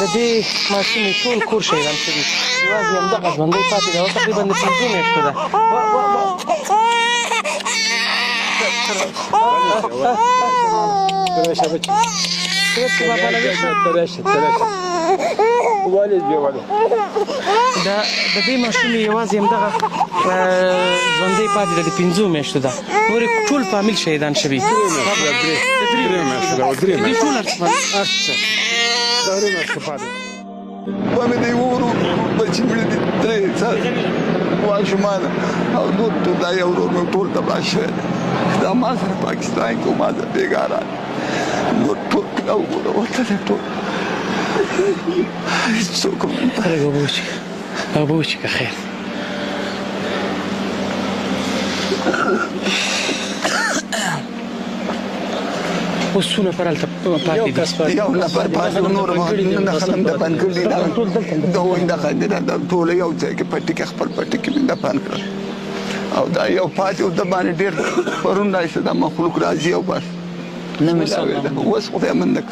د دې ماشومې ټول کور شهیدان شوي، یوازې همدغه ژوندۍ پاتې ده او تقریبا د 5 میاشتو ده. د دې ماشومې یوازې همدغه ژوندۍ پاتې ده، د 5 میاشتو ده، نور ټول فامیل شهیدان شوي. درې میاشتې ده، درې میاشتې ټول هر څه درې میاشتې پاتې. و مې دی ورو بچی مړه دي، درې څه ماشومان او نور ټول، دا یو ورور مې ټول تباه شوی دی. دا ما سره پاکستان کې، ما سره بېګا راغی. نور ټول دا وګوره، وتلی ټول، هېڅوک هم نه. لږ اوبه وڅښه، اوبه وڅښه، خیر. اوس څو نفر هلته پاتې دي؟ یو نفر پاتې، نور نه خلم دفن کړي. دا دا وایي دا ټول یو ځای کې پټي کې، خپل پټي کې مې دفن کړل او دا یو پاتې او د باندې ډېر پرون راځي، دا مخلوق راځي او بس نه ملاوېده. اوس خدای منک.